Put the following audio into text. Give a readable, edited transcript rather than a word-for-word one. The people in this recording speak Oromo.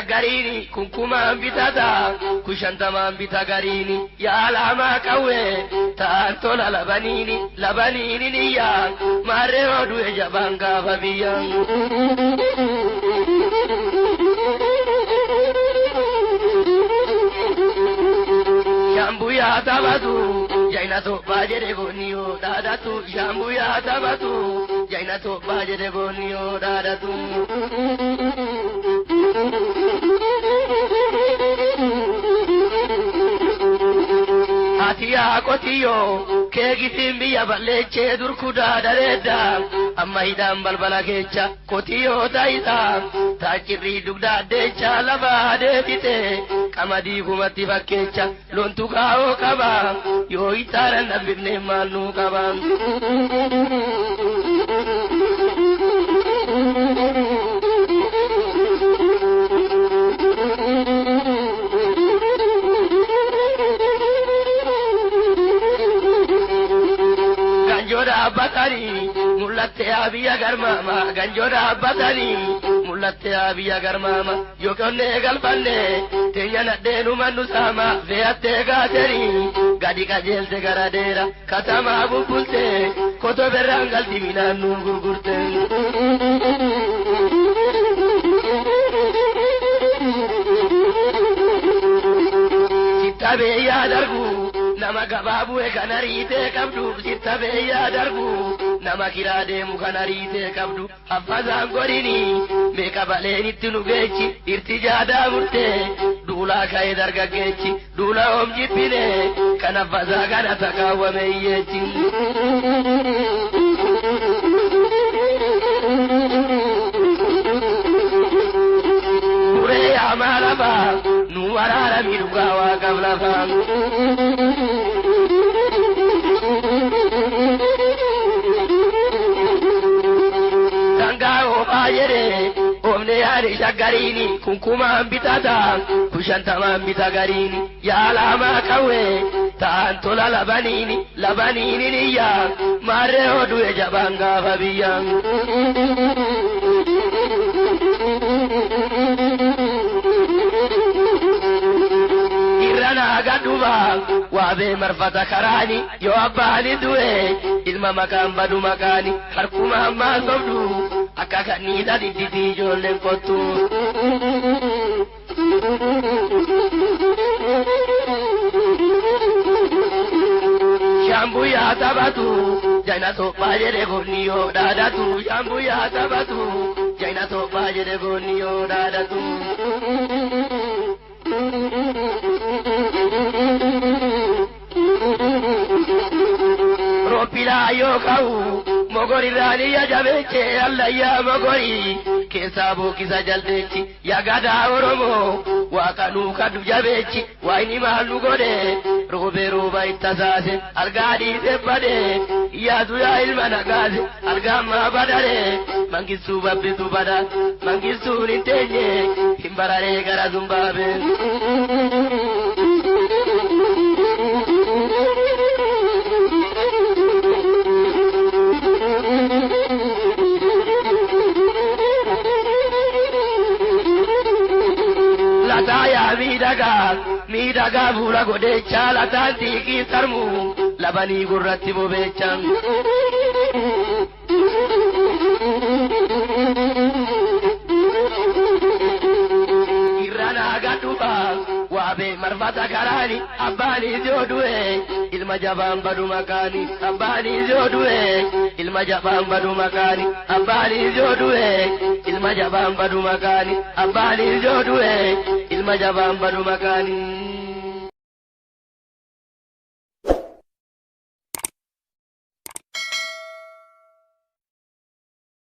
shaggariini kunkumaan bitata kushantamaan bita gariini yaalamaa qawwee ta'an tola labaniini labaniini niyya maarree oduu jabaan gaafa biyya. Shambuyaa taphatu jaina tobbaa jedhe goonniyoo dhaadhatu shambuyaa taphatu jaina tobbaa jedhe goonniyoo dhaadhatu. Ati yaa qotiyyoo keekitiin biyya balleechee durkudaa dareedda amma hidhaan balbala keecha qotiyyoo ta'isaa taachirrii dugda addeecha lafa adeemite qamadii kumatti fakkeecha lontu kaa'oo qaba yoo ittaaran dhabbifne maal nuu qaba. Ganjoo dhaabbatanii mul'attee abiyya garmaama ganjoo dhaabbatanii mul'attee abiyya garmaama yoo qonnee galfanne teenya nadhee mannu saama fe'attee gaaterii gadi qajeelte gara dheera katamaa bubbulte kotoberraan galti midhaan nu gurgurte. Sitta darbu nama gabaa bu'e kan ariitee qabdu sitta beeyyaa darbu nama kiraa deemu kan ariitee qabdu haffasaan godhini meeqa baleen itti nu geechi irtijaadaa murtee duulaa ka'ee dargaggeechi duula oom jibbine kan haffasaa kana takaawwame hiyyeechi. Buree yaamaa lafaa nu waraarami dhugaa waaqaf lafaa. Sangaa oofaa jedhee oofne yaade shaggariini kunkumaan bitata kushantamaan bita gariini yaalamaa qawwee ta'an tola labaniini labaniini niyya maarree oduu jabaan gaafa biyya. Irra gadhuba waabee marfata karaani yoo abbaani du'e ilma maqaan badu maqaani harkuma ammaa sobdu akka kanniisa didditii ijoolleen kottu. Shambuyaa taphatu jaina tobbaa jedhe goonniyoo dhaadhatu shambuyaa taphatu jaina tobbaa jedhe goonniyoo dhaadhatu. Roopilaa yoo ka'u mogorirraan iyya jabeeche allayyaa mogori keessaa bookisa jaldeechi yagadaa Oromoo waaqa nuu kadhu jabeechi waayini maal nu godhe roobee rooba itti saase algaa dhiise bade iyyaatu yaa ilma nagaase algaa maa badare mangistuu babbitu bada mangistuun hin teenye hin bararee gara Zimbaabe. Lataa yaa miidhagaa miidhagaa fuula godheechaa lataan xiiqii sarmuu labanii gurratti bobeechaa. Irra naaga dhufa waabee marfata karaani abbaanis yoo du'e ilma jabaan badu makaani abbaanis yoo du'e ilma jabaan badu makaani abbaanis yoo du'e ilma jabaan badu makaani abbaanis yoo du'e ilma jabaan badu makaani.